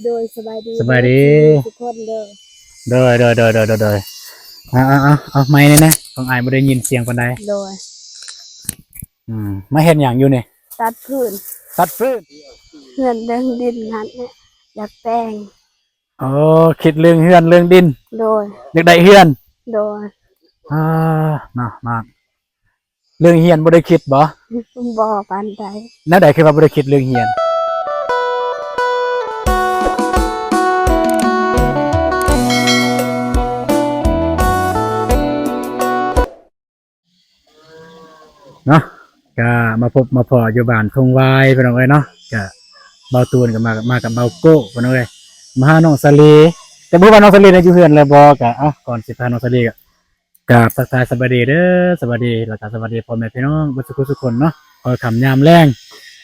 ໂດຍ ສະບາຍດີ ສະບາຍດີ ທຸກຄົນເດີ. ໂດຍ ໂດຍ ໂດຍ ໂດຍ ໂດຍ ໂດຍ. ເອົາ ເອົາ ເອົາ ເອົາໄມແດ່ນະ ຂອງອ້າຍບໍ່ໄດ້ຍິນສຽງປານໃດ. ໂດຍ. ອືມ ມາເຮັດຫຍັງຢູ່ນີ້? ຕັດຟືນ. ຕັດຟືນ? ເຮືອນເລື່ອງດິນຫັ້ນແຫຼະ ຢາກແຕ່ງ. ໂອ້ ຄິດເລື່ອງເຮືອນເລື່ອງດິນ. ໂດຍ. ຢາກໄດ້ເຮືອນ. ໂດຍ. ອ່າ ເນາະ ເນາະ. ເລື່ອງຮຽນບໍ່ໄດ້ຄິດບໍ່? ບໍ່ປານໃດ. ແນວໃດຄືວ່າບໍ່ໄດ້ຄິດເລື່ອງຮຽນ? ເນາະ ກະມາພົບມາພໍ້ຢູ່ບ້ານທົ່ງວາຍ ພີ່ນ້ອງເອີຍເນາະ. ກະເບົາຕູນກະມາ ມາກັບເບົາໂກ້ ພີ່ນ້ອງເອີຍ ມາຫານ້ອງສາລີ. ແຕ່ບໍ່ຮູ້ວ່ານ້ອງສາລີນະຢູ່ເຮືອນແລ້ວບໍ່? ກະ ເອົ້າ ກ່ອນຊິພານ້ອງສາລີກະ ກາບທັກທາຍສະບາຍດີເດີ ສະບາຍດີ ແລ້ວກະສະບາຍດີພໍ່ແມ່ພີ່ນ້ອງເບິດສູ່ຜູ້ສູ່ຄົນເນາະ. ພໍຄ່ຳຍາມແລງ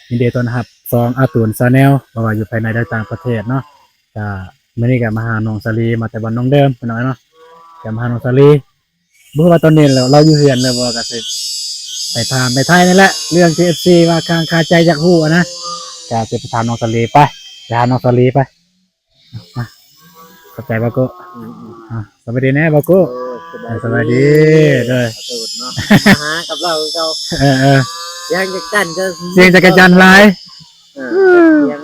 ຍິນດີຕ້ອນຮັບຊ່ອງອາຕູນ Channel ບໍ່ວ່າຢູ່ພາຍໃນ ແລະ ຕ່າງປະເທດເນາະ. ກະມື້ນີ້ກະມາຫານ້ອງສາລີ ມາແຕ່ບ້ານໜອງເດີມ ພີ່ນ້ອງເນາະ. ກະມາຫານ້ອງສາລີ ບໍ່ຮູ້ວ່າຕອນນີ້ລາວ ລາວຢູ່ເຮືອນແລ້ວບໍ່ ກະຊິໄປຖາມໄປໄຖ່ນີ້ແຫຼະ ເລື່ອງທີ່ເອັຟຊີວ່າຄ້າງຄາໃຈຢາກຮູ້ຫັ້ນນະ. ກະຊິໄປຖາມນ້ອງສາລີ ໄປ ໄປຫານ້ອງສາລີໄປ. ມາ ຂອບໃຈເບົາໂກ້. ອືມໆ ອ່າ ສະບາຍດີແນ່ເບົາໂກ້. ເອີ ສະບາຍດີ ສະບາຍດີເດີ. ຂອໂທດເນາະ ມາຫາກັບລາວຄືເກົ່າ. ເອີໆ ສຽງຈັກຈັ່ນ ສຽງຈັກກະຈັ່ນຫຼາຍ. ເອີ ສຽງ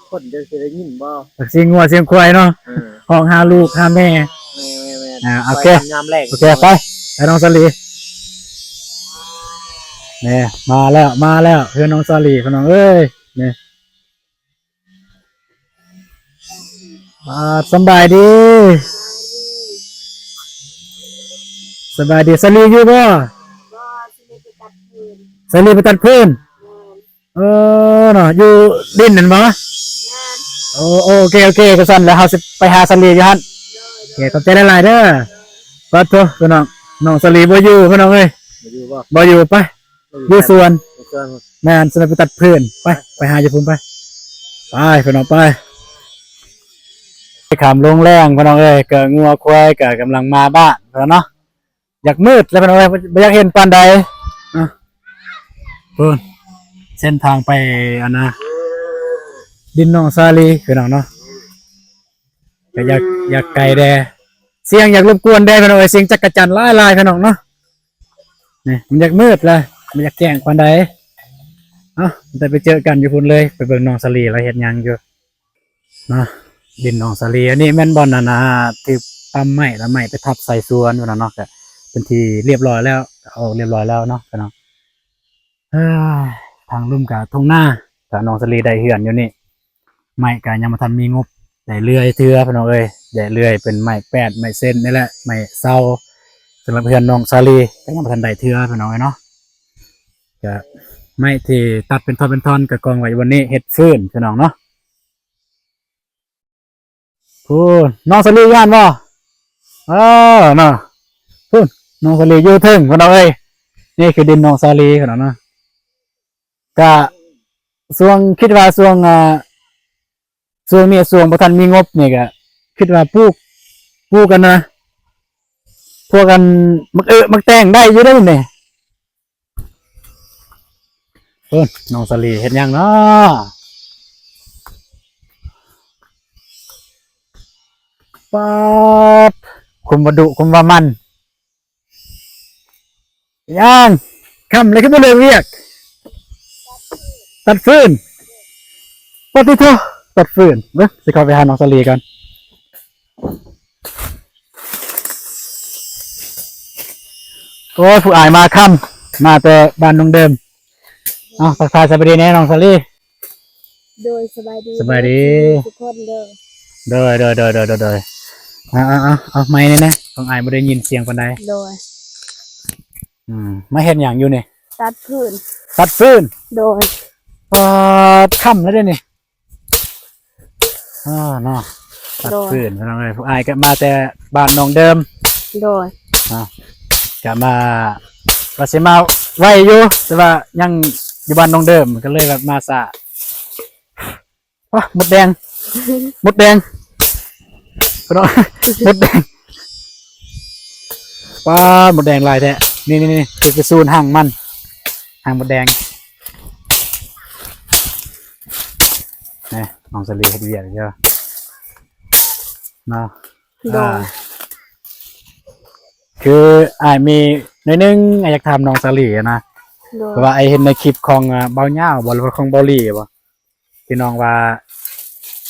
ຄົນເຈົ້າຊິໄດ້ຍິນບໍ່? ສຽງງົວສຽງຄວາຍເນາະ. ເອີ ຮ້ອງຫາລູກຫາແມ່. ແມ່ນໆໆ. ອ່າ ໂອເຄ ຍາມແລງ. ໂອເຄ ໄປ ໄປນ້ອງສາລີ. ນີ້ ມາແລ້ວ ມາແລ້ວ ເຮືອນນ້ອງສາລີ ພີ່ນ້ອງເອີຍ ນີ້. ອ່າ ສຳບາຍດີ ສະບາຍດີ. ສາລີຢູ່ບໍ່? ບໍ່ ສາລີໄປຕັດຟືນ. ສາລີໄປຕັດຟືນ? ແມ່ນ. ເອີ ເນາະ ຢູ່ດິນນັ້ນບໍ່? ແມ່ນ. ໂອ ໂອເຄ ໂອເຄ ກະຊັ້ນແລ້ວ ເຮົາຊິໄປຫາສາລີຢູ່ຫັ້ນ. ໂດຍ ໂອເຄ ຂອບໃຈຫຼາຍໆເດີ. ປາດໂທ ພີ່ນ້ອງ ນ້ອງສາລີບໍ່ຢູ່ ພີ່ນ້ອງເອີຍ. ບໍ່ຢູ່ບໍ່? ບໍ່ຢູ່ ໄປ ຢູ່ສວນ ຢູ່ສວນ. ແມ່ນ ຊິໄປຕັດຟືນ. ໄປ ໄປຫາຢູ່ພຸ້ນ ໄປ ໄປ ພີ່ນ້ອງ ໄປ. ຄ່ຳລົງແລງ ພີ່ນ້ອງເອີຍ ກະງົວຄວາຍກະກຳລັງມາບ້ານແລ້ວເນາະ. ຢາກມືດແລ້ວ ພີ່ນ້ອງເອີຍ ບໍ່ຢາກເຫັນປານໃດ. ອ່ະ ພຸ້ນ ເສັ້ນທາງໄປ ອັນນະ ດິນນ້ອງສາລີ ພີ່ນ້ອງເນາະ. ກະຢາກ ຢາກໄກແດ່ ສຽງຢາກລົບກວນແດ່ ພີ່ນ້ອງເອີຍ ສຽງຈັກກະຈັ່ນຫຼາຍໆ ພີ່ນ້ອງເນາະ. ນີ້ ມັນຢາກມືດແລ້ວ ບໍ່ຢາກແຈ້ງປານໃດ. ເອົ້າ ແຕ່ໄປເຈີກັນຢູ່ພຸ້ນເລີຍ ໄປເບິ່ງນ້ອງສາລີລາວເຮັດຫຍັງຢູ່ເນາະ. ດິນນ້ອງສາລີ ອັນນີ້ແມ່ນບ່ອນ ອັນນະ ຖືກຕຳໄມ້ ແລ້ວໄມ້ໄປທັບໃສ່ສວນພຸ້ນນະເນາະ. ກະເປັນທີ່ລຽບລ້ອຍແລ້ວ ອອກລຽບລ້ອຍແລ້ວເນາະ ພີ່ນ້ອງ. ເອີ ທາງລຸ່ມກະທົ່ງນາ ກະນ້ອງສາລີໄດ້ເຮືອນຢູ່ນີ້. ໄມ້ກະຍັງບໍ່ທັນມີງົບໄດ້ເລື່ອຍເທື່ອ ພີ່ນ້ອງເອີຍ. ໄດ້ເລື່ອຍເປັນໄມ້ແປ້ນ ໄມ້ເຊັນນີ້ແຫຼະ ໄມ້ເຊົາ. ສຳລັບເຮືອນນ້ອງສາລີກະຍັງບໍ່ທັນໄດ້ເທື່ອ ພີ່ນ້ອງເອີຍເນາະ. ກະໄມ້ທີ່ຕັດເປັນທ່ອນເປັນທ່ອນກະກອງໄວ້ຢູ່ບ່ອນນີ້ ເຮັດຟືນ ພີ່ນ້ອງເນາະ. ພຸ້ນ ນ້ອງສາລີຢູ່ຫັ້ນບໍ່? ເອີ ເນາະ ພຸ້ນ ນ້ອງສາລີຢູ່ເທິງ ພີ່ນ້ອງເອີຍ. ນີ້ຄືດິນນ້ອງສາລີ ພີ່ນ້ອງເນາະ. ກະຊ່ວງ ຄິດວ່າຊ່ວງ ອ່າ ຊ່ວງນີ້ຊ່ວງບໍ່ທັນມີງົບນີ້ກະຄິດວ່າປູກ ປູກ ອັນນະ ພວກ ອັນ ໝາກເອະໝາກແຕງໄດ້ຢູ່ເດ້ນີ້. ໂອ້ ນ້ອງສາລີເຮັດຫຍັງເນາະ? ປາດ ຄຸມວ່າດຸ ຄຸມວ່າມັນ. ຫຍັງ? ຄ່ຳແລ້ວຄືບໍ່ເລີກວຽກ? ຕັດຟືນ. ປາດຕິໂທ ຕັດຟືນ. ເບິ່ງ ຊິເຂົ້າໄປຫານ້ອງສາລີກ່ອນ. ໂອ້ຍ ຜູ້ອ້າຍມາຄ່ຳ ມາແຕ່ບ້ານໜອງເດີມ. ເອົ້າ ທັກທາຍສະບາຍດີແດ່ນ້ອງສາລີ. ໂດຍ ສະບາຍດີ ສະບາຍດີ ທຸກຄົນເດີ. ໂດຍ ໂດຍ ໂດຍ ໂດຍ ໂດຍ ໂດຍ. ເອົາ ເອົາ ເອົາ ເອົາໄມແດ່ນະ ຂອງອ້າຍບໍ່ໄດ້ຍິນສຽງປານໃດ. ໂດຍ. ອືມ ມາເຮັດຫຍັງຢູ່ນີ້? ຕັດຟືນ. ຕັດຟືນ? ໂດຍ. ປາດ ຄ່ຳແລ້ວເດ້ນີ້. ອ່າ ເນາະ ຕັດຟືນ ໂດຍ ພີ່ນ້ອງເອີຍ. ພວກອ້າຍກະມາແຕ່ບ້ານໜອງເດີມ. ໂດຍ. ອ່າ ກະມາ ວ່າຊິມາໄວຢູ່ ແຕ່ວ່າຍັງຢູ່ບ້ານໜອງເດີມ ກະເລີຍແບບມາຊ້າ. ວ້າ ມົດແດງ ມົດແດງ ພີ່ນ້ອງ ມົດແດງ. ປາດ ມົດແດງຫຼາຍແທ້. ນີ້ໆໆ ຄືໄປສູນຮັງມັນ ຮັງມົດແດງ. ນີ້ ນ້ອງສາລີເຮັດວຽກຢູ່. ເນາະ. ໂດຍ ອ່າ ຄືອ້າຍມີໜ້ອຍໜຶ່ງ ອ້າຍຢາກຖາມນ້ອງສາລີນະ. ໂດຍ ເພາະວ່າອ້າຍເຫັນໃນຄລິບຂອງ ອ່າ ບ່າວຍາວບໍ ຫຼືວ່າຂອງບ່າວລີບໍ ທີ່ນ້ອງວ່າ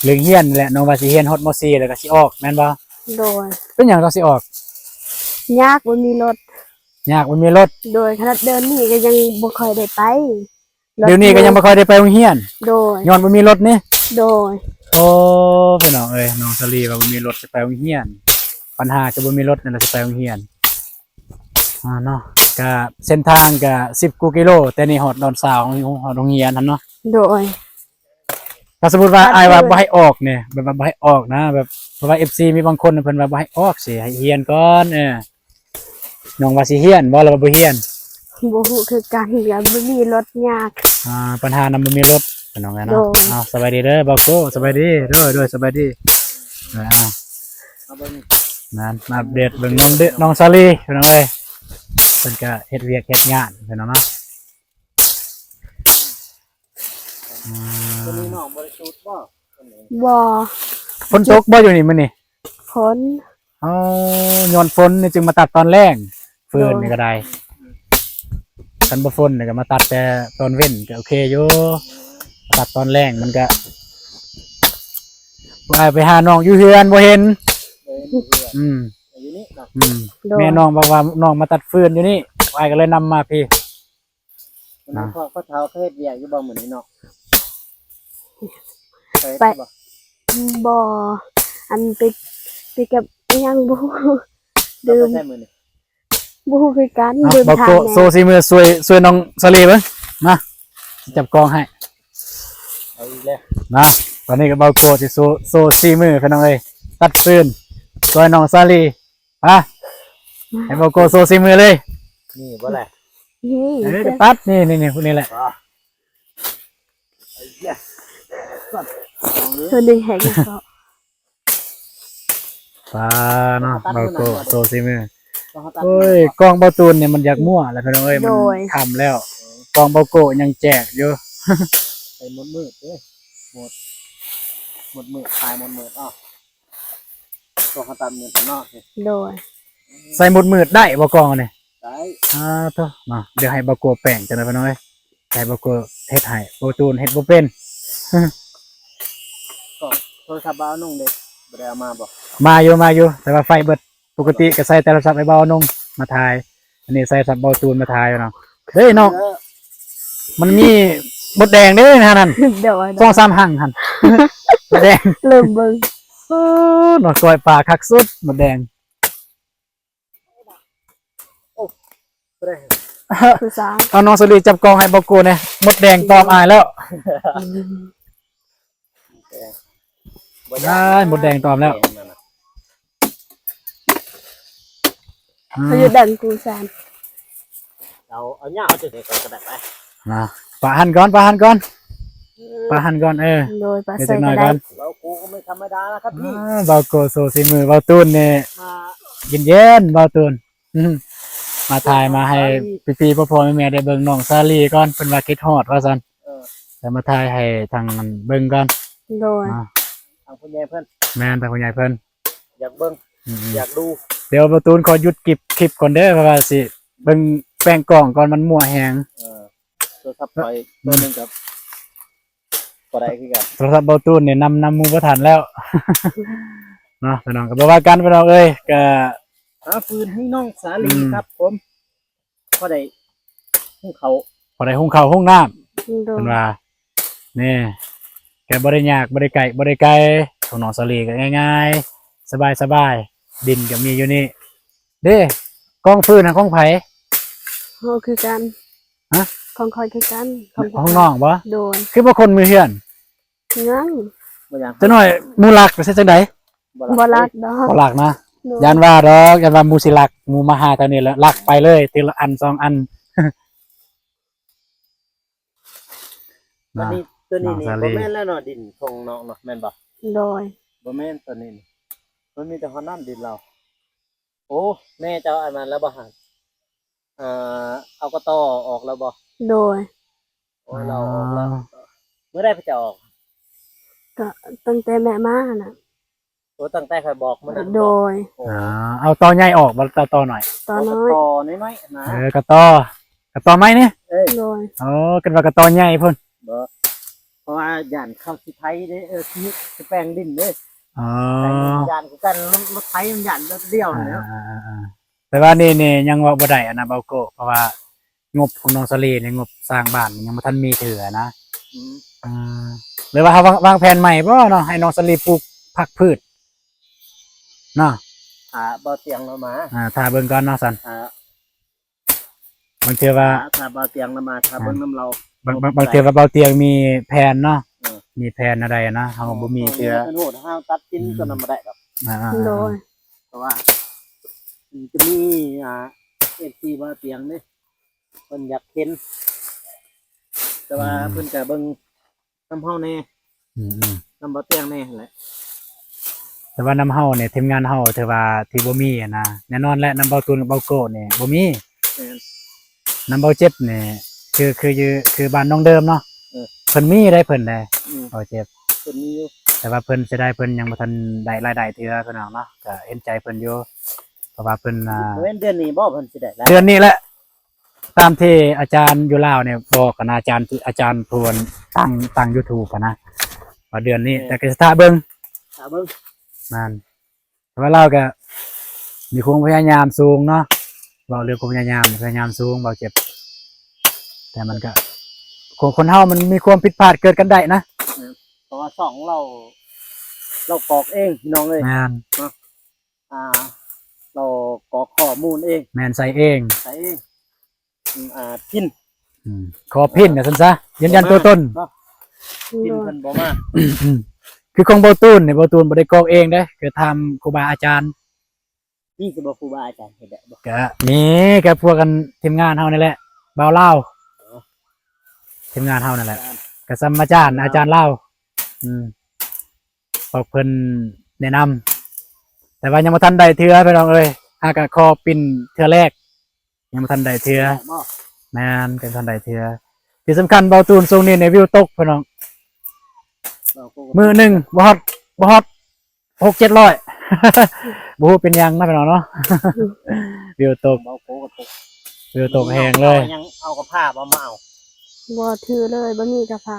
ເລື່ອງຮຽນນີ້ແຫຼະ ນ້ອງວ່າຊິຮຽນຮອດ ມໍສີ່ ແລ້ວກໍຊິອອກ ແມ່ນບໍ່? ໂດຍ ເປັນຫຍັງຕ້ອງຊິອອກ? ຍາກ ບໍ່ມີລົດ. ຍາກ ບໍ່ມີລົດ. ໂດຍ ຂະໜາດດຽວນີ້ກໍຍັງບໍ່ຄ່ອຍໄດ້ໄປ. ດຽວນີ້ກໍຍັງບໍ່ຄ່ອຍໄດ້ໄປໂຮງຮຽນ. ໂດຍ ຍ້ອນບໍ່ມີລົດນີ້. ໂດຍ ໂອ້ ພີ່ນ້ອງເອີຍ ນ້ອງສາລີວ່າບໍ່ມີລົດຊິໄປໂຮງຮຽນ. ບັນຫາຄືບໍ່ມີລົດນີ້ແຫຼະ ຊິໄປໂຮງຮຽນ. ອ່າ ເນາະ ກະເສັ້ນທາງກະສິບກວ່າກິໂລ ແຕ່ນີ້ຮອດດອນຊາວ ຮອດໂຮງຮຽນຫັ້ນເນາະ. ໂດຍ ຖ້າສົມມຸດວ່າອ້າຍວ່າບໍ່ໃຫ້ອອກນີ້ ແບບວ່າບໍ່ໃຫ້ອອກນະ ແບບ ເພາະວ່າເອັຟຊີມີບາງຄົນເພິ່ນວ່າບໍ່ໃຫ້ອອກ ຊິໃຫ້ຮຽນກ່ອນ. ເອີ ນ້ອງວ່າຊິຮຽນບໍ່ ຫຼືວ່າບໍ່ຮຽນ? ບໍ່ຮູ້ຄືກັນ ກໍບໍ່ມີລົດຍາກ. ອ່າ ບັນຫານຳບໍ່ມີລົດ ພີ່ນ້ອງເອີຍເນາະ. ໂດຍ ເອົາ ສະບາຍດີເດີ ບ່າວໂກ້ ສະບາຍດີ. ໂດຍ ໂດຍ ສະບາຍດີ. ເອີ ເອົາ ມາອັບເດດເບິ່ງນ້ອງເດ ນ້ອງສາລີ ພີ່ນ້ອງເອີຍ ເພິ່ນກະເຮັດວຽກເຮັດງານ ພີ່ນ້ອງເນາະ. ອ່າ ມື້ນີ້ນ້ອງບໍ່ໄດ້ສູດບໍ່? ບໍ່. ຝົນຕົກບໍ່ຢູ່ນີ້ມື້ນີ້? ຝົນ. ອໍ ຍ້ອນຝົນນີ້ຈຶ່ງມາຕັດຕອນແລງ ຟືນນີ້ກໍໄດ້. ໂດຍ ຄັນບໍ່ຝົນນີ້ກໍມາຕັດແຕ່ຕອນເວັນກໍໂອເຄຢູ່ ມາຕັດຕອນແລງມັນກໍ ອ້າຍໄປຫານ້ອງຢູ່ເຮືອນບໍ່ເຫັນ. ບໍ່ເຫັນຢູ່ເຮືອນ. ອືມ ຢູ່ນີ້ເນາະ. ອືມ ໂດຍ ແມ່ນ້ອງບອກວ່ານ້ອງມາຕັດຟືນຢູ່ນີ້ ອ້າຍກໍເລີຍນຳມາພີ້. ມື້ນີ້ ນະ ພໍ່ ພໍ່ເຖົ້າເຂົາເຮັດວຽກຢູ່ບໍ່ມື້ນີ້ເນາະ? ໄປ ໄປບໍ່? ບໍ່ ອັນໄປ ໄປເກັບອີ່ຫຍັງບໍ່ຮູ້ ເອົາໄປໃສມື້ນີ້? ບໍ່ຮູ້ຄືກັນ. ເອົາ ເບິ່ງ ບ່າວໂກ້ ຖາມແດ່ ໂຊສີມື ຊ່ວຍ ຊ່ວຍນ້ອງສາລີເບິ່ງ ມາ ຈັບກ້ອງໃຫ້. ເອົາອີກແລ້ວນະ ຕອນນີ້ກໍບ່າວໂກ້ຊິໂຊ ໂຊສີມື ພີ່ນ້ອງເອີຍ ຕັດຟືນຊ່ວຍນ້ອງສາລີ. ປະ ໃຫ້ບ່າວໂກ້ໂຊສີມືເລີຍ. ນີ້ບໍ່ແຫຼະ? ນີ້ ເອີ ຕັດ ນີ້ ນີ້ ນີ້ ພວກນີ້ແຫຼະ. ໂຕນີ້ແຮງເນາະ ປາເນາະ ບ່າວໂກ້ໂຊສີມື. ໂອ້ຍ ກ້ອງບ່າວຕູນນີ້ມັນຢາກມົວແລ້ວ ພີ່ນ້ອງເອີຍ ມັນ ໂດຍ ຄ່ຳແລ້ວ ກ້ອງບ່າວໂກ້ຍັງແຈກຢູ່. ໄປໝົດມືດເດ້ ໝົດ ໝົດມືດ ຕາຍໝົດມືດ. ອ້າວ ໂຕເຮົາຕັດມືດເນາະ. ໂດຍ ໃສ່ໝົດມືດໄດ້ບໍ່ກ້ອງອັນນີ້? ໄດ້. ອ່າ ໂທ້ເນາະ ດຽວໃຫ້ບ່າວໂກ້ແປງຈັກໜ້ອຍ ພີ່ນ້ອງເອີຍ ໃຫ້ບ່າວໂກ້ເຮັດໃຫ້ ບ່າວຕູນເຮັດບໍ່ເປັນ. ກ້ອງໂທລະສັບບ່າວອານົງເດ້ ບໍ່ໄດ້ເອົາມາບໍ່? ມາຢູ່ ມາຢູ່ ແຕ່ວ່າໄຟເບິດ. ປົກກະຕິກໍໃຊ້ແຕ່ໂທລະສັບອ້າຍບ່າວອານົງມາຖ່າຍ ອັນນີ້ໃຊ້ໂທລະສັບບ່າວຕູນມາຖ່າຍເນາະ. ເດ້ນ້ອງ ເອີ ມັນມີມົດແດງເດ້ໃນຫັ້ນ ໂດຍ ສອງສາມຮັງຫັ້ນ ມົດແດງ ເລີ່ມເບິ່ງ. ເອີ ເນາະ ກ້ອຍປາຄັກສຸດ ມົດແດງ. ໂອ້ ຜູ້ສາວ ເອົາ ນ້ອງສາລີຈັບກ້ອງໃຫ້ບ່າວໂກ້ແດ່ ມົດແດງຕອມອ້າຍແລ້ວ. ບໍ່ ອ້າຍ ມົດແດງຕອມແລ້ວ. ອືມ ເຂົາຢູ່ແດນກູຊານ ເອົາ ເອົາຍາວເອົາຈັ່ງໃດກໍໄດ້ໄປ ນະ ປະຫັ້ນກ່ອນ ປະຫັ້ນກ່ອນ ເອີ ປະຫັ້ນກ່ອນ. ເອີ ໂດຍ ປະໃສ່ກໍໄດ້ ເອົາ ກູກໍບໍ່ທຳມະດານະຄັບພີ່. ອ່າ ບ່າວໂກ້ໂຊສີມື ບ່າວຕູນນີ້ ອ່າ ເຢັນໆ ບ່າວຕູນ. ອືມ ມາຖ່າຍມາໃຫ້ພີ່ໆ ພໍ່ໆ ແມ່ໆ ໄດ້ເບິ່ງນ້ອງສາລີກ່ອນ ເພິ່ນວ່າຄິດຮອດວ່າຊັ້ນ. ເອີ ແຕ່ມາຖ່າຍໃຫ້ທາງເບິ່ງກ່ອນ. ໂດຍ ອ່າ ທາງຜູ້ໃຫຍ່ເພິ່ນ ແມ່ນ ທາງຜູ້ໃຫຍ່ເພິ່ນຢາກເບິ່ງ ອືມໆ ຢາກດູ. ດຽວບ່າວຕູນຂໍຢຸດກິບຄລິບກ່ອນເດີ ເພາະວ່າຊິເບິ່ງແປງກ້ອງກ່ອນ ມັນມົວແຮງ. ເອີ ໂທລະສັບຂ້ອຍ ອືມ ໂຕໜຶ່ງກໍ ບໍ່ໄດ້ຄືກັນ ໂທລະສັບບ່າວຕູນນີ້ນຳ ນຳໝູ່ບໍ່ທັນແລ້ວ ເນາະ ພີ່ນ້ອງ. ກໍບໍ່ວ່າກັນ ພີ່ນ້ອງເອີຍ ກໍຫາຟືນໃຫ້ນ້ອງສາລີ ອືມ ຄັບຜົມ ພໍໄດ້ຫຸງເຂົ້າ ພໍໄດ້ຫຸງເຂົ້າຫຸງນ້ຳ ໂດຍ ເພິ່ນວ່າ. ນີ້ ກໍບໍ່ໄດ້ຍາກ ບໍ່ໄດ້ໄກ ບໍ່ໄດ້ໄກ ຂອງນ້ອງສາລີກໍງ່າຍໆ ສະບາຍໆ ດິນກໍມີຢູ່ນີ້. ເດ້ ກອງຟືນຫັ້ນຂອງໃຜ? ໂອ້ ຄືກັນ. ຮະ? ຂອງຂ້ອຍຄືກັນ ຂອງ ຂອງນ້ອງບໍ? ໂດຍ. ຄືບໍ່ຄົນມືເຮືອນ? ຍັງ ບໍ່ຍັງ ຈັກໜ້ອຍໝູ່ລັກໄປເຮັດຈັ່ງໃດ? ບໍ່ລັກ ບໍ່ລັກດອກ ບໍ່ລັກນະ. ໂດຍ. ຢ້ານວ່າດອກ ຢ້ານວ່າໝູ່ຊິລັກ ໝູ່ມາຫາແຖວນີ້ແລ້ວລັກໄປເລີຍ ທີລະອັນສອງອັນ. ໂຕນີ້ ໂຕນີ້ນີ້ ນ້ອງສາລີ ບໍ່ແມ່ນແລ້ວເນາະ ດິນຂອງນ້ອງເນາະ ແມ່ນບໍ່? ໂດຍ. ບໍ່ແມ່ນໂຕນີ້ນີ້ ມັນມີແຕ່ຮອດນັ້ນດິນລາວ. ໂອ້ ແມ່ເຈົ້າອັນນັ້ນແລ້ວບໍ່ຫັ້ນ? ເອີ ເອົາກະຕໍອອກແລ້ວບໍ່? ໂດຍ. ໂອ້ ລາວອອກແລ້ວ. ອໍ ເມື່ອໃດເພິ່ນຈະອອກ? ກໍຕັ້ງແຕ່ແມ່ມາຫັ້ນນະ. ໂອ້ ຕັ້ງແຕ່ຂ້ອຍບອກມື້ນັ້ນ ໂດຍ ບອກ ໂອ້ ອ່າ ເອົາຕໍໃຫຍ່ອອກບໍ່ ຕໍ ຕໍໜ້ອຍ? ຕໍນ້ອຍ ຕໍ່ນ້ອຍໆນະ ເອີ ກະຕໍ ກະຕໍໄມ້ນີ້ ເອີ ໂດຍ ໂອ້ ຄິດວ່າກະຕໍໃຫຍ່ພຸ້ນ ບໍ່ ເພາະວ່າຢ້ານເຂົາຊິໄຖເດ້ ເອີ ຊິ ຊິແປງດິນເດ້ ອໍ ຢ້ານຄືກັນ ລົດ ລົດໄຖມັນຢ້ານແບບດຽວນີ້ແຫຼະ ອ່າໆໆ ແຕ່ວ່ານີ້ ນີ້ຍັງເວົ້າບໍ່ໄດ້ຫັ້ນນະ ເບົາໂກ້ ເພາະວ່າງົບຂອງນ້ອງສາລີນີ້ ງົບສ້າງບ້ານຍັງບໍ່ທັນມີເທື່ອນະ ອືມ ອ່າ ຫຼືວ່າເຮົາວາງ ວາງແຜນໃໝ່ບໍ່ເນາະ ໃຫ້ນ້ອງສາລີປູກຜັກພືດເນາະ ຖ້າເບົາຕຽງລາວມາ ອ່າ ຖ້າເບິ່ງກ່ອນເນາະຊັ້ນ ຖ້າ ບາງເທື່ອວ່າ ຖ້າ ຖ້າເບົາຕຽງລາວມາ ຖ້າເບິ່ງນຳລາວ ບາງ ບາງ ບາງເທື່ອວ່າເບົາຕຽງມີແຜນເນາະ ເອີ ມີແຜນແນວໃດນະ ເຮົາບໍ່ມີເທື່ອ ເພິ່ນໂຫດ ເຮົາຕັດສິນ ອືມ ຕົວນັ້ນບໍ່ໄດ້ດອກ ອ່າໆໆ ໂດຍ ເພາະວ່າມັນຈະມີ ອ່າ ເອັຟຊີ ເບົາຕຽງເດ້ ເພິ່ນຢາກເຫັນ ແຕ່ວ່າ ອືມ ເພິ່ນກະເບິ່ງນຳເຮົາແດ່ ອືມໆ ນຳເບົາຕຽງແດ່ຫັ້ນແຫຼະ ແຕ່ວ່ານຳເຮົານີ້ ທີມງານເຮົາຖືວ່າທີ່ບໍ່ມີຫັ້ນນະ ແນ່ນອນແຫຼະ ນຳເບົາຕູນກັບເບົາໂກ້ນີ້ບໍ່ມີ ແມ່ນ ນຳເບົາເຈັບນີ້ ຄື ຄືຢູ່ ຄືບ້ານນ້ອງເດີມເນາະ ເອີ ເພິ່ນມີໄດ໋ ເພິ່ນໄດ໋ ອືມ ເບົາເຈັບ ເພິ່ນມີຢູ່ ແຕ່ວ່າເພິ່ນ ເສຍດາຍເພິ່ນຍັງບໍ່ທັນໄດ້ລາຍໄດ້ເທື່ອ ພີ່ນ້ອງເນາະ ກະເຫັນໃຈເພິ່ນຢູ່ ເພາະວ່າເພິ່ນ ອ່າ ເພິ່ນເດືອນນີ້ບໍ່ ເພິ່ນຊິໄດ້ລາຍ ເດືອນນີ້ແຫຼະ ຕາມທີ່ອາຈານຢູ່ລາວນີ້ບອກກັນນະ ອາຈານ ອາຈານຜູ້ຕັ້ງ ຕັ້ງ YouTube ຫັ້ນນະ ວ່າເດືອນນີ້ ແມ່ນ ແຕ່ກໍຊິຖ້າເບິ່ງ ຖ້າເບິ່ງ ແມ່ນ ແຕ່ວ່າລາວກໍມີຄວາມພະຍາຍາມສູງເນາະ ເວົ້າເລື່ອງຄວາມພະຍາຍາມ ພະຍາຍາມສູງ ເວົ້າເຈັບ ແຕ່ມັນກໍ ຄົນ ຄົນເຮົາມັນມີຄວາມຜິດພາດເກີດກັນໄດ້ນະ ແມ່ນ ເພາະວ່າຊ່ອງລາວ ລາວກອກເອງ ພີ່ນ້ອງເອີຍ ແມ່ນ ເນາະ ອ່າ ລາວກອກຂໍ້ມູນເອງ ແມ່ນ ໃສ່ເອງ ໃສ່ເອງ ອືມ ອ່າ ພິນ ອືມ ຂໍພິນວ່າຊັ້ນຊະ ຢືນຢັນຕົວຕົນ ພິນເພິ່ນບໍ່ມາ ອືມ ຄືຂອງເບົາຕູນນີ້ ເບົາຕູນບໍ່ໄດ້ກອກເອງເດ້ ກໍຖາມຄູບາອາຈານ ມີຊິບໍ່ຄູບາອາຈານເຮັດໄດ້ບໍ່? ກະມີ ກະພວກກັນທີມງານເຮົານີ້ແຫຼະ ບ່າວລາວ ທີມງານເຮົານັ້ນແຫຼະ ກະສຳມາຈານ ອາຈານລາວ ອືມ ພວກເພິ່ນແນະນຳ ແຕ່ວ່າຍັງບໍ່ທັນໄດ້ເທື່ອ ພີ່ນ້ອງເອີຍ ຫາກະຂໍປິ່ນເທື່ອແລກ ຍັງບໍ່ທັນໄດ້ເທື່ອ ແມ່ນ ກໍບໍ່ທັນໄດ້ເທື່ອ ທີ່ສຳຄັນເບົາຕູນຊ່ວງນີ້ໃນວິວຕົກ ພີ່ນ້ອງ ມື້ໜຶ່ງບໍ່ຮອດ ບໍ່ຮອດ ຫົກເຈັດຮ້ອຍ ບໍ່ຮູ້ເປັນຫຍັງນະພີ່ນ້ອງເນາະ ວິວຕົກ ເບົາໂກກໍຕົກ ວິວຕົກແຮງເລີຍ ຍັງເອົາກະພ້າບໍ່ມາເອົາ ບໍ່ຖືເລີຍ ບໍ່ມີກະພ້າ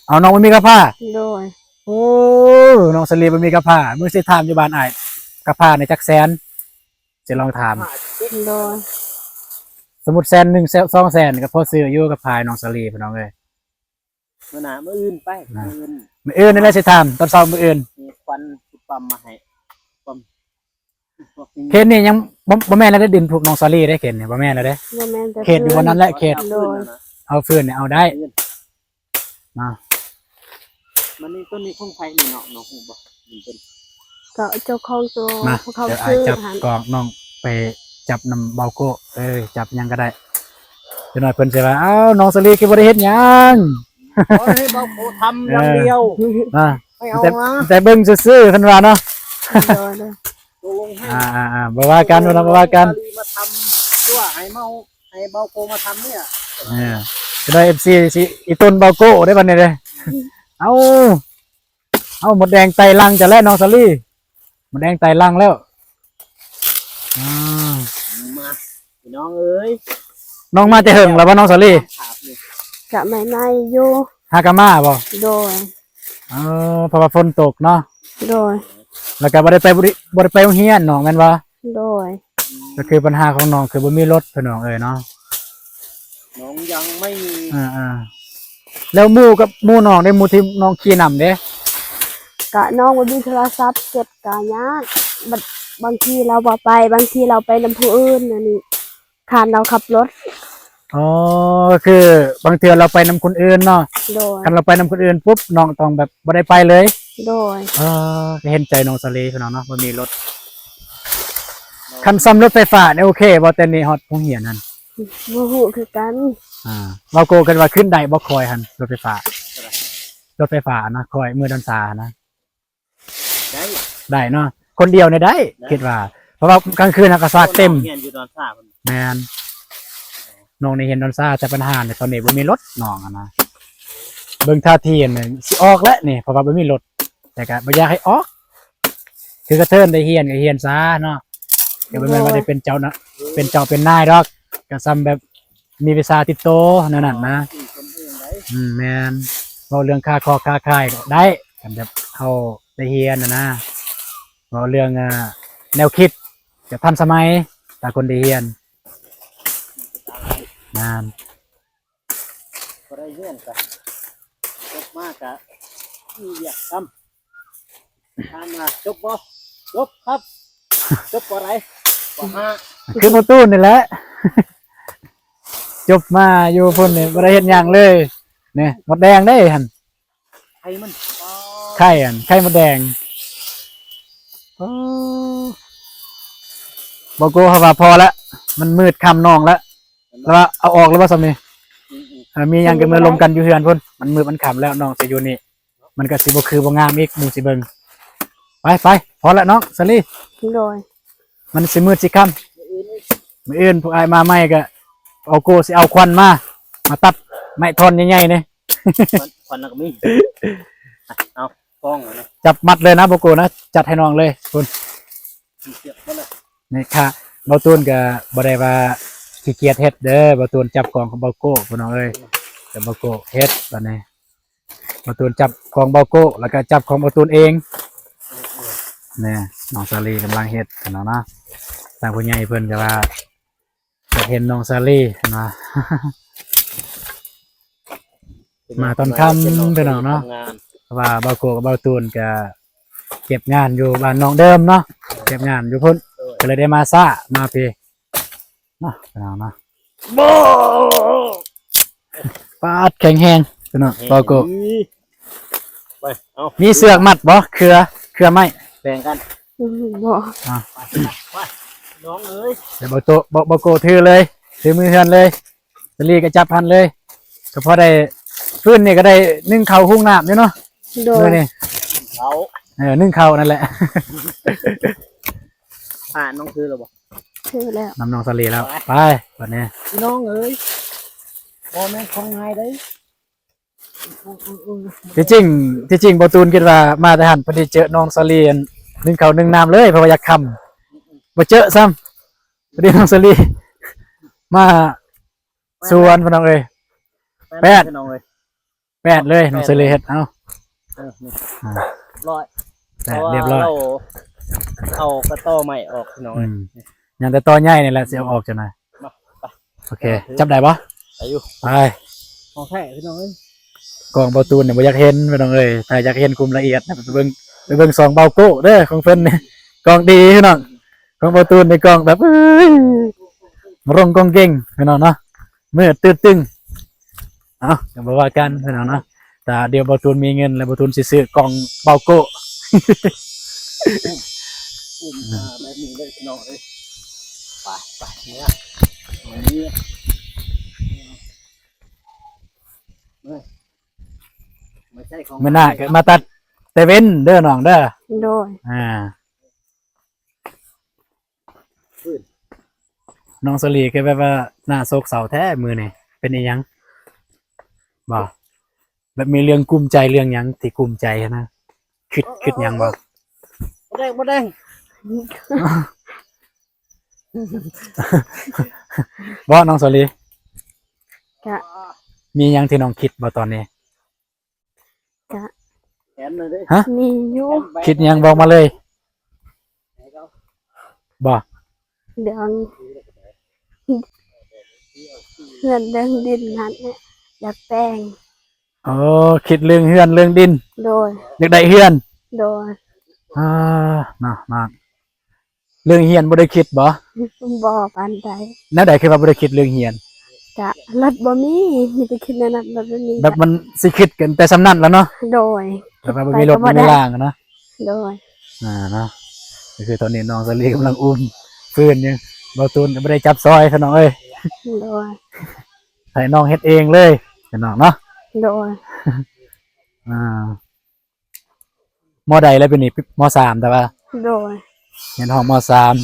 ເອົາ ນ້ອງບໍ່ມີກະພ້າ ໂດຍ ໂອ້ ນ້ອງສາລີບໍ່ມີກະພ້າ ມື້ຊິຖາມຢູ່ບ້ານອ້າຍ ກະພ້ານີ້ຈັກແສນ ຊິລອງຖາມ ໂດຍ ສົມມຸດແສນໜຶ່ງ ແສນ ສອງແສນ ກໍພໍຊື້ຢູ່ ກະພ້ານ້ອງສາລີ ພີ່ນ້ອງເອີຍ ມື້ໜ້າ ມື້ອື່ນໄປ ມື້ອື່ນ ມື້ອື່ນນີ້ແຫຼະຊິຖາມ ຕອນເຊົ້າມື້ອື່ນ ມີຄວັນຊິປ້ຳມາໃຫ້ ປ້ຳ ເຂດນີ້ຍັງບໍ່ ບໍ່ແມ່ນແລ້ວເດ້ ດິນພວກນ້ອງສາລີເດ້ ເຂດນີ້ບໍ່ແມ່ນແລ້ວເດ້ ບໍ່ແມ່ນ ເຂດຢູ່ບ່ອນນັ້ນແຫຼະ ເຂດ ໂດຍ ເອົາຟືນນີ້ເອົາໄດ້ ນະ ມັນນີ້ ຕົ້ນນີ້ຂອງໃຜນີ້ເນາະ ນ້ອງຮູ້ບໍ່? ມັນເປັນ ກໍເຈົ້າຂອງໂຕ ມາ ພວກເຂົາ ດຽວອ້າຍຈັບ ຊື້ຫັ້ນ ກ້ອງ ນ້ອງໄປຈັບນຳເບົາໂກ້ ເອີ ຈັບຫຍັງກໍໄດ້ ຈັກໜ້ອຍເພິ່ນຊິວ່າ ອ້າວ ນ້ອງສາລີຄືບໍ່ໄດ້ເຮັດຫຍັງ ຂໍໃຫ້ເບົາໂກ້ທຳຢ່າງດຽວ ເອີ ນະ ໃຫ້ເອົາ ແຕ່ ມາ ແຕ່ເບິ່ງຊື່ໆ ເພິ່ນວ່າເນາະ ໂດຍ ໂດຍ ຕົກລົງໃຫ້ ອ່າໆໆ ບໍ່ວ່າກັນ ບໍ່ວ່າກັນ ສາລີມາທຳຕົວະ ໃຫ້ເມົາ ໃຫ້ເບົາໂກມາທຳນີ້ລະ ເອີ ຈະໄດ້ເອັຟຊີຊິອີຕົນເບົາໂກໄດ້ບັດນີ້ເດ້ ເອົ້າ ເອົ້າ ມົດແດງໄຕ່ຫຼັງຈະແລ້ວນ້ອງສາລີ ມົດແດງໄຕ່ຫຼັງແລ້ວ ອ່າ ມາ ພີ່ນ້ອງເອີຍ ນ້ອງມາແຕ່ເຫິງແລ້ວບໍ່ນ້ອງສາລີ? ກະໃໝ່ໆຢູ່ ຫາກະມາບໍ່? ໂດຍ ເອີ ເພາະວ່າຝົນຕົກເນາະ ໂດຍ ແລ້ວກໍບໍ່ໄດ້ໄປ ບໍ່ໄດ້ ບໍ່ໄດ້ໄປໂຮງຮຽນນ້ອງແມ່ນບໍ່? ໂດຍ ກໍຄືບັນຫາຂອງນ້ອງຄືບໍ່ມີລົດພີ່ນ້ອງເອີຍເນາະ ນ້ອງຍັງໄມ່ມີ ອ່າໆ ແລ້ວໝູ່ກັບໝູ່ນ້ອງເດ້ ໝູ່ທີ່ນ້ອງຂີ່ນຳເດ້? ກະນ້ອງບໍ່ມີໂທລະສັບ ເກັບກະຍາກ ບາງ ບາງທີລາວບໍ່ໄປ ບາງທີລາວໄປນຳຜູ້ອື່ນ ອັນນີ້ ຄັນລາວຂັບລົດ ອໍ ກໍຄືບາງເທື່ອລາວໄປນຳຄົນອື່ນເນາະ ໂດຍ ຄັນລາວໄປນຳຄົນອື່ນປຸບ ນ້ອງຕ້ອງແບບບໍ່ໄດ້ໄປເລີຍ ໂດຍ ເອີ ກໍເຫັນໃຈນ້ອງສາລີພີ່ນ້ອງເນາະ ບໍ່ມີລົດ ຄັນຊ່ຳລົດໄຟຟ້ານີ້ໂອເຄບໍ່? ແຕ່ນີ້ຮອດໂຮງຮຽນຫັ້ນ ບໍ່ຮູ້ຄືກັນ ອ່າ ເວົ້າໂກກັນວ່າຂຶ້ນໄດ້ບໍ່ຄ່ອຍຫັ້ນ ລົດໄຟຟ້າ ລົດໄຟຟ້ານະ ຄ່ອຍເມືອດອນຊານະ ໄດ້ ໄດ້ເນາະ ຄົນດຽວນີ້ໄດ້ ໄດ້ ຄິດວ່າ ເພາະວ່າກາງຄືນເຮົາກໍສາກເຕັມ ຮຽນຢູ່ດອນຊາພຸ້ນ ແມ່ນ ນ້ອງນີ້ຮຽນດອນຊາ ແຕ່ບັນຫານີ້ຕອນນີ້ບໍ່ມີລົດນ້ອງຫັ້ນນະ ເບິ່ງທ່າທີອັນນີ້ຊິອອກແລ້ວນີ້ ເພາະວ່າບໍ່ມີລົດ ແຕ່ກໍບໍ່ຢາກໃຫ້ອອກ ຖືກະເທີນໄດ້ຮຽນກໍຮຽນຊາເນາະ ກໍບໍ່ແມ່ນວ່າໄດ້ເປັນເຈົ້ານະ ເປັນເຈົ້າເປັນນາຍດອກ ກໍຊ່ຳແບບມີວິຊາຕິດໂຕແນວນັ້ນນະ. ອືມ ແມ່ນ ເວົ້າເລື່ອງຄ້າຂອງຄ້າຂາຍກໍໄດ້ ຄັນແບບເຮົາໄດ້ຮຽນນະນະ ເວົ້າເລື່ອງ ອ່າ ແນວຄິດ ຈະທັນສະໄໝ ຖ້າຄົນໄດ້ຮຽນ ງານ ບໍ່ໄດ້ຮຽນກະ ຈົບມາກະມີວຽກທຳ. ຖາມວ່າຈົບບໍ່? ຈົບຄັບ. ຈົບ ປໍໃດ? ປໍຫ້າ. ຄືບໍ່ຕູນນີ້ແຫຼະ ຈົບມາຢູ່ພຸ້ນນີ້ບໍ່ໄດ້ເຮັດຫຍັງເລີຍ. ນີ້ ມົດແດງເດ້ຫັ້ນ. ໄຂ່ມັນ ໄຂ່ຫັ້ນ ໄຂ່ມົດແດງ. ໂອ້ ບໍ່ໂກເຮົາວ່າພໍລະ ມັນມືດຄ່ຳນອງລະ ລະວ່າເອົາອອກລະບໍ່ຊ່ຳນີ້. ອືມໆ ເອີ ມີຫຍັງກໍເມືອລົມກັນຢູ່ເຮືອນພຸ້ນ ມັນມືດມັນຄ່ຳແລ້ວ ນ້ອງຊິຢູ່ນີ້ ມັນກໍຊິບໍ່ຄືບໍ່ງາມອີກ ໝູ່ຊິເບິ່ງ. ໄປໆ ພໍລະນ້ອງສາລີ. ໂດຍ ມັນຊິມືດຊິຄ່ຳ. ມື້ອື່ນພວກອ້າຍມາໃໝ່ກໍເອົາໂກຊິເອົາຂວັນມາ ມາຕັດໄມ້ທ່ອນໃຫຍ່ໆນີ້. ຂວັນ ຂວັນລະກໍມີ. ເອົາ ກ້ອງນະ ຈັບມັດເລີຍນະ ບໍ່ໂກນະ ຈັດໃຫ້ນ້ອງເລີຍພຸ້ນ. ນີ້ຄ່ະ ເບົາຕູນກໍບໍ່ໄດ້ວ່າຂີ້ກຽດເຮັດເດີ ເບົາຕູນຈັບກ້ອງຂອງເບົາໂກ ພີ່ນ້ອງເອີຍ ແຕ່ເບົາໂກເຮັດບາດນີ້. ເບົາຕູນຈັບຂອງເບົາໂກ ແລ້ວກໍຈັບຂອງເບົາຕູນເອງ. ແນ່ ນ້ອງສາລີກຳລັງເຮັດເນາະ ທາງຜູ້ໃຫຍ່ເພິ່ນກໍວ່າ ຢາກເຫັນນ້ອງສາລີເນາະ ມາຕອນຄ່ຳພີ່ນ້ອງເນາະ ເພາະວ່າເບົາໂກກັບເບົາຕູນກະເກັບງານຢູ່ບ້ານນ້ອງເດີມເນາະ ເກັບງານຢູ່ພຸ້ນ ກໍເລີຍໄດ້ມາຊ້າມາພີ້ເນາະ ພີ່ນ້ອງເນາະ. ປາດ ແຂງແຮງພີ່ນ້ອງ ເບົາໂກ. ໄປ ເອົາ ມີເຊືອກມັດບໍ່? ເຄືອ ເຄືອໄມ້ ແບ່ງກັນ. ອືມ ບໍ່ ອ່າ ໄປ ໄປ ນ້ອງເອີຍ ດຽວເບົາໂຕ ເບົາ ເບົາໂກຖືເລີຍ ຖືມືເຮືອນເລີຍ ສາລີກໍຈັບຫັ້ນເລີຍ ກໍພໍໄດ້ ຟືນນີ້ກໍໄດ້ໜຶ້ງເຂົ້າຫຸງນ້ຳຢູ່ເນາະ. ໂດຍ ມື້ນີ້ ເຂົ້າ ເອີ ໜຶ້ງເຂົ້ານັ້ນແຫຼະ. ອ່າ ນ້ອງຖືແລ້ວບໍ່? ຖືແລ້ວ ນຳນ້ອງສາລີແລ້ວ. ໄປ ໄປ ບັດນີ້ ພີ່ນ້ອງເອີຍ ບໍ່ແມ່ນຂອງງ່າຍເດ້. ທີ່ຈິງ ທີ່ຈິງບໍ່ຕູນຄິດວ່າມາແຕ່ຫັ້ນ ພໍດີເຈີນ້ອງສາລີ ອັນ ໜຶ້ງເຂົ້າໜຶ້ງນ້ຳເລີຍ ເພາະວ່າຢາກຄ່ຳ ບໍ່ເຈີຊ້ຳ ພໍດີນ້ອງສາລີມາສວນ ພີ່ນ້ອງເອີຍ. ແປດ ພີ່ນ້ອງເອີຍ ແປດເລີຍ ນ້ອງສາລີເຮັດ ເອົາ ເອີ ນີ້ ອ່າ ຮ້ອຍ ແປດ ເພາະວ່າ ລຽບຮ້ອຍ ເອົາກະຕໍໄມ້ອອກ ພີ່ນ້ອງເອີຍ. ອືມ ຍັງແຕ່ຕໍໃຫຍ່ນີ້ແຫຼະ ຊິເອົາອອກຈັ່ງໃດ. ມາ ໄປ ໂອເຄ ຈັບໄດ້ບໍ່? ໄດ້ຢູ່ ໄປ. ຂອງແທ້ພີ່ນ້ອງເອີຍ ກ້ອງເບົາຕູນນີ້ບໍ່ຢາກເຫັນພີ່ນ້ອງເອີຍ ຖ້າຢາກເຫັນຄວາມລະອຽດນະ ໄປເບິ່ງ ໄປເບິ່ງຊ່ອງເບົາໂກເດີ ຂອງເພິ່ນນີ້ກ້ອງດີພີ່ນ້ອງ ຂອງເບົາຕູນນີ້ກ້ອງແບບ ເອີຍ ລົງກ້ອງເກັ່ງພີ່ນ້ອງເນາະ ມືດຕຶດຕຶງ. ເອົາ ກໍບໍ່ວ່າກັນພີ່ນ້ອງເນາະ ຖ້າດຽວເບົາຕູນມີເງິນແລ້ວ ເບົາຕູນຊິຊື້ກ້ອງເບົາໂກ ອຸ້ມ ອຸ້ມ ອ່າ ແບບນີ້ເລີຍພີ່ນ້ອງເອີຍ. ໄປ ໄປ ເມືອ ເມືອ ເມືອ ເມືອໃຊ້ຂອງ ມື້ໜ້າກໍມາຕັດແຕ່ເວັນເດີນ້ອງເດີ. ໂດຍ ອ່າ ນ້ອງສາລີຄືແບບວ່າໜ້າໂສກເສົ້າແທ້ມື້ນີ້ ເປັນອີ່ຫຍັງບໍ່? ແບບມີເລື່ອງກຸ້ມໃຈ ເລື່ອງຫຍັງທີ່ກຸ້ມໃຈຫັ້ນນະ ຄິດ ຄິດຫຍັງບໍ່? ບໍ່ໄດ້ ບໍ່ໄດ້ ບໍ່ ນ້ອງສາລີ ກະ ມີຫຍັງທີ່ນ້ອງຄິດບໍ່ຕອນນີ້? ກະ ແຂນໜ້ອຍເດ້ ຮະ? ມີຢູ່ ຄິດຫຍັງບອກມາເລີຍ. ບໍ່ ເລື່ອງເຮືອນເລື່ອງດິນຫັ້ນແຫຼະ ຢາກແຕ່ງ. ໂອ້ ຄິດເລື່ອງເຮືອນເລື່ອງດິນ. ໂດຍ ຢາກໄດ້ເຮືອນ. ໂດຍ ອ່າ ເນາະ ເນາະ. ເລື່ອງຮຽນບໍ່ໄດ້ຄິດບໍ່? ບໍ່ປານໃດ. ແນວໃດຄືວ່າບໍ່ໄດ້ຄິດເລື່ອງຮຽນ? ກະລົດບໍ່ມີ ມີແຕ່ຄິດແນວນັ້ນ ລົດບໍ່ມີ ແບບມັນຊິຄິດກັນແຕ່ສ່ຳນັ້ນລະເນາະ. ໂດຍ ແບບວ່າບໍ່ມີລົດບໍ່ມີລາງນະ. ໂດຍ ອ່າ ເນາະ ກໍຄືຕອນນີ້ນ້ອງສາລີກຳລັງອຸ້ມຟືນຢູ່ ເບົາຕູນກໍບໍ່ໄດ້ຈັບຊ່ອຍພີ່ນ້ອງເອີຍ. ໂດຍ ໃຫ້ນ້ອງເຮັດເອງເລີຍພີ່ນ້ອງເນາະ. ໂດຍ ອ່າ ມໍໃດແລ້ວປີນີ້? ມໍສາມແຕ່ວ່າ. ໂດຍ ຮຽນຫ້ອງມໍສາມ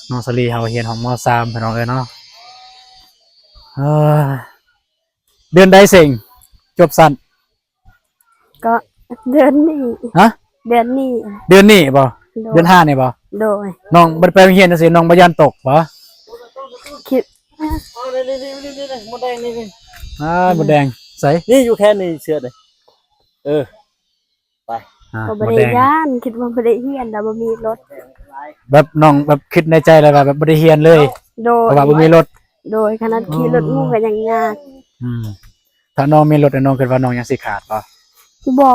ນ້ອງສາລີເຮົາຮຽນຫ້ອງມໍສາມພີ່ນ້ອງເອີຍເນາະ. ເອີ ເດືອນໃດເສັງຈົບຊັ້ນ? ກໍເດືອນນີ້. ຮະ? ເດືອນນີ້ ເດືອນນີ້ບໍ່? ໂດຍ ເດືອນຫ້ານີ້ບໍ່? ໂດຍ ນ້ອງບໍ່ໄດ້ໄປໂຮງຮຽນຈັ່ງຊີ້ ນ້ອງບໍ່ຢ້ານຕົກບໍ່? ຄິດ ອ່າ ນີ້ໆໆໆ ມົດແດງນີ້ ນີ້ ອ່າ ມົດແດງ ໃສ? ນີ້ຢູ່ແຄ່ນີ້ ເຊືອກນີ້ ເອີ ໄປ ອ່າ ກໍບໍ່ໄດ້ຢ້ານ ຄິດວ່າບໍ່ໄດ້ຮຽນ ແລ້ວບໍ່ມີລົດ ແບບນ້ອງແບບຄິດໃນໃຈແລ້ວວ່າແບບບໍ່ໄດ້ຮຽນເລີຍ ໂດຍ ເພາະວ່າບໍ່ມີລົດ ໂດຍ ຂະໜາດຂີ່ລົດໝູ່ກໍຍັງຍາກ ອືມ ຖ້ານ້ອງມີລົດ ນ້ອງຄິດວ່ານ້ອງຍັງຊິຂາດບໍ່? ບໍ່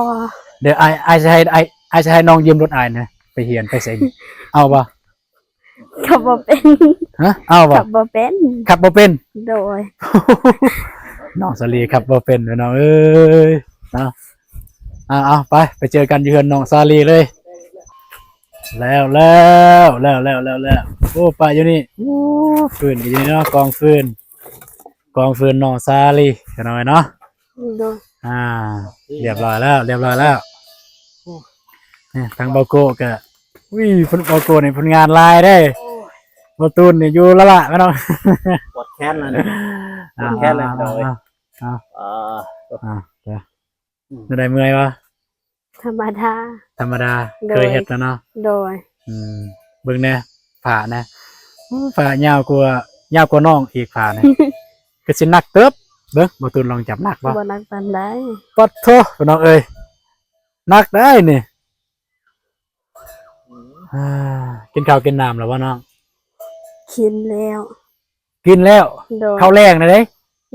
ດຽວອ້າຍ ອ້າຍຊິໃຫ້ ອ້າຍ ອ້າຍຊິໃຫ້ນ້ອງຢືມລົດອ້າຍນະ ໄປຮຽນໄປເສັງ ເອົາບໍ່? ຂັບບໍ່ເປັນ ຮະ ເອົາບໍ່? ຂັບບໍ່ເປັນ ຂັບບໍ່ເປັນ ໂດຍ ນ້ອງສາລີຂັບບໍ່ເປັນ ພີ່ນ້ອງເອີຍ ເນາະ ເອົາໆ ໄປ ໄປເຈີກັນຢູ່ເຮືອນນ້ອງສາລີເລີຍ ແລ້ວໆ ແລ້ວໆ ໂອ້ ປະຢູ່ນີ້ ໂອ້ ຟືນຢູ່ນີ້ເນາະ ກອງຟືນ ກອງຟືນນ້ອງສາລີ ພີ່ນ້ອງເອີຍເນາະ ໂດຍ ອ່າ ຮຽບຮ້ອຍແລ້ວ ຮຽບຮ້ອຍແລ້ວ ນີ້ທາງບ່າວໂກ້ກະ ອຸ້ຍ ເພິ່ນ ບ່າວໂກ້ນີ້ຜົນງານຫຼາຍເດ້ ບ່າວຕູນນີ້ຢູ່ລະລະ ພີ່ນ້ອງ ປວດແຂນແລ້ວນີ້ ອ່າ ປວດແຂນແລ້ວ ພີ່ນ້ອງເອີຍ ອ່າ ອ່າ ອ່າ ເອີ ອືມ ແນວໃດ ເມື່ອຍບໍ່? ທຳມະດາ ທຳມະດາ ໂດຍ ເຄີຍເຮັດແລ້ວເນາະ ໂດຍ ອືມ ເບິ່ງແດ່ ຜ້ານະ ໂອ້ ຜ້າຍາວກວ່າ ຍາວກວ່ານ້ອງອີກຜ້ານະ ຄືຊິໜັກເຕີບ ເບິ່ງ ບ່າວຕູນລອງຈັບໜັກບໍ່? ບໍ່ໜັກປານໃດ ປາດໂທ້ ພີ່ນ້ອງເອີຍ ໜັກໄດ໋ນີ້ ອ່າ ກິນເຂົ້າກິນນ້ຳແລ້ວບໍ່ນ້ອງ? ກິນແລ້ວ ກິນແລ້ວ ໂດຍ ເຂົ້າແລງນະເດ້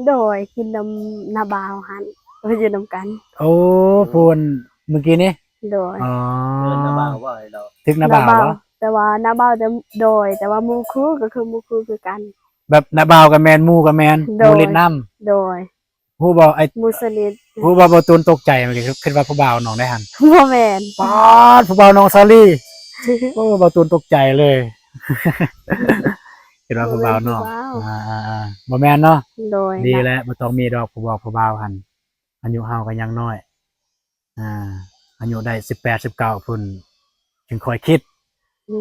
ໂດຍ ກິນນຳນ້າບ່າວຫັ້ນ ເພິ່ນຢູ່ນຳກັນ ໂອ້ ຜູ້ອັນມື້ກີ້ນີ້ ໂດຍ ອໍ ເອີ້ນນ້າບ່າວບໍ່ ຖືກນ້າບ່າວບໍ່? ແຕ່ວ່ານ້າບ່າວ ແຕ່ ໂດຍ ແຕ່ວ່າໝູ່ຄູ່ກໍຄືໝູ່ຄູ່ຄືກັນ ແບບນ້າບ່າວກໍແມ່ນ ໝູ່ກໍແມ່ນ ໂດຍ ໝູ່ຫຼິ້ນນຳ ໂດຍ ຮູ້ບໍ່ ໄອ້ ໝູ່ສະໜິດ ຮູ້ບໍ່ ບ່າວຕູນຕົກໃຈ ມັນຄິດວ່າຜູ້ບ່າວນ້ອງໄດ້ຫັ້ນ ບໍ່ແມ່ນ ປາດ ຜູ້ບ່າວນ້ອງສາລີ ໂອ້ ບ່າວຕູນຕົກໃຈເລີຍ ຄິດວ່າຜູ້ບ່າວນ້ອງ ບໍ່ແມ່ນຜູ້ບ່າວ ອ່າໆໆ ບໍ່ແມ່ນເນາະ ໂດຍ ດີແລ້ວ ບໍ່ຕ້ອງມີດອກຜູ້ບອກຜູ້ບ່າວຫັ້ນ ອາຍຸເຮົາກໍຍັງນ້ອຍ ອ່າ ອາຍຸໄດ້ສິບແປດ ສິບເກົ້າພຸ້ນ ຈຶ່ງຄ່ອຍຄິດ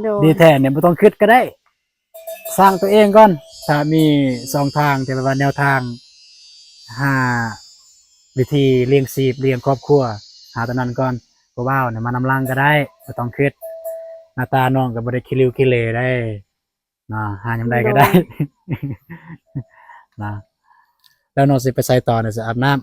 ໂດຍ ດີແທ້ນີ້ບໍ່ຕ້ອງຄິດກໍໄດ້ ສ້າງຕົວເອງກ່ອນ ຖ້າມີຊ່ອງທາງທີ່ແບບວ່າແນວທາງ ຫາວິທີລ້ຽງຊີບລ້ຽງຄອບຄົວ ຫາຕົວນັ້ນກ່ອນ ຜູ້ບ່າວນີ້ມານຳຫຼັງກໍໄດ້ ບໍ່ຕ້ອງຄິດ ໜ້າຕານ້ອງກໍບໍ່ໄດ້ຂີ້ລິ້ວຂີ້ເລໄດ໋ ເນາະ ຫາຍາມໃດກໍໄດ້ ໂດຍ ເນາະ ແລ້ວນ້ອງຊິໄປໃສຕໍ່ນີ້ ຊິອາບນ້ຳ?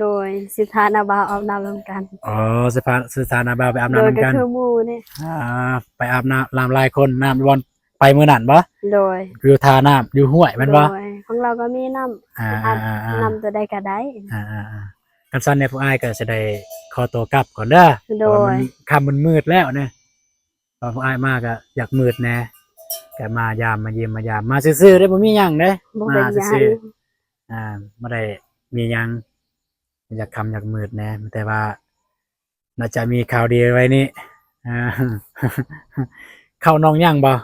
ໂດຍ ຊິພານ້າບ່າວອາບນ້ຳນຳກັນ ອໍ ຊິພາ ຊິພານ້າບ່າວໄປອາບນ້ຳນຳກັນ ໂດຍ ກໍຄືໝູ່ນີ້ ອ່າ ໄປອາບນ້ຳ ນ້ຳຫຼາຍຄົນ ນ້ຳບ່ອນໄປມື້ນັ້ນບໍ່? ໂດຍ ຢູ່ທ່ານ້ຳ ຢູ່ຫ້ວຍແມ່ນບໍ່? ໂດຍ ຂອງລາວກໍມີນ້ຳ ອ່າ ອາບ ອ່າໆໆ ນ້ຳຕົວໃດກໍໄດ້ ອ່າໆໆ ຄັນຊັ້ນແນ່ ພວກອ້າຍກໍຊິໄດ້ຂໍຕົວກັບກ່ອນເດີ ໂດຍ ເພາະວ່າມັນຄ່ຳມັນມືດແລ້ວນະ ຕອນພວກອ້າຍມາກໍຢາກມືດແດ່ ກໍມາຢາມ ມາຢ້ຽມມາຢາມ ມາຊື່ໆເດ້ ບໍ່ມີຫຍັງເດ້ ມາຊື່ໆ ອ່າ ບໍ່ໄດ້ມີຫຍັງ ຢາກຄ່ຳຢາກມືດແດ່ ແຕ່ວ່າໜ້າຈະມີຂ່າວດີໄວໆນີ້ ອ່າ ເຂົ້ານ້ອງຍັງບໍ່?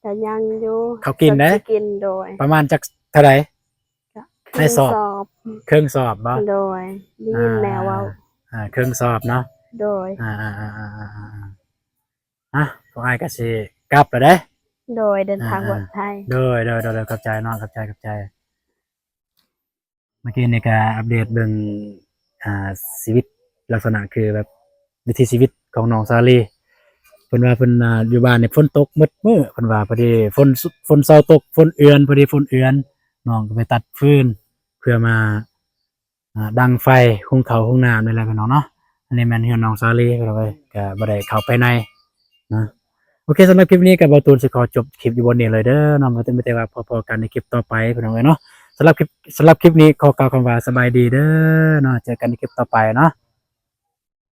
ກໍຍັງຢູ່ ເຂົ້າກິນເດ້ ກໍຊິກິນ ໂດຍ ປະມານຈັກເທົ່າໃດ? ໃນສອບ ເຄິ່ງສອບ ເຄິ່ງສອບບໍ່? ໂດຍ ໄດ້ຍິນແມ່ເວົ້າ ອ່າ ເຄິ່ງສອບເນາະ ໂດຍ ອ່າໆໆ ອ່ະ ພວກອ້າຍກໍຊິກັບແລ້ວເດ້ ໂດຍ ເດີນທາງປອດໄພ ອ່າໆ ໂດຍໆໆ ຂອບໃຈເນາະ ຂອບໃຈ ຂອບໃຈ ເມື່ອກີ້ນີ້ກໍອັບເດດເບິ່ງ ອ່າ ຊີວິດ ລັກສະນະຄືແບບ ວິຖີຊີວິດຂອງນ້ອງສາລີ ເພິ່ນວ່າເພິ່ນ ອ່າ ຢູ່ບ້ານນີ້ຝົນຕົກໝົດມື້ ເພິ່ນວ່າ ພໍດີຝົນ ຝົນເຊົາຕົກ ຝົນເອືອນ ພໍດີຝົນເອືອນ ນ້ອງກໍໄປຕັດຟືນ ເພື່ອມາ ອ່າ ດັງໄຟ ຫຸງເຂົ້າຫຸງນ້ຳນີ້ແຫຼະ ພີ່ນ້ອງເນາະ ອັນນີ້ແມ່ນເຮືອນນ້ອງສາລີ ພີ່ນ້ອງເອີຍ ກໍບໍ່ໄດ້ເຂົ້າໄປໃນເນາະ ໂອເຄ ສຳລັບຄລິບນີ້ກໍບ່າວຕູນຊິຂໍຈົບຄລິບຢູ່ບ່ອນນີ້ເລີຍເດີເນາະ ມີແຕ່ວ່າພໍ້ກັນໃນຄລິບຕໍ່ໄປ ພີ່ນ້ອງເອີຍເນາະ ສຳລັບຄລິບ ສຳລັບຄລິບນີ້ຂໍກ່າວຄຳວ່າສະບາຍດີເດີເນາະ ເຈີກັນໃນຄລິບຕໍ່ໄປເນາະ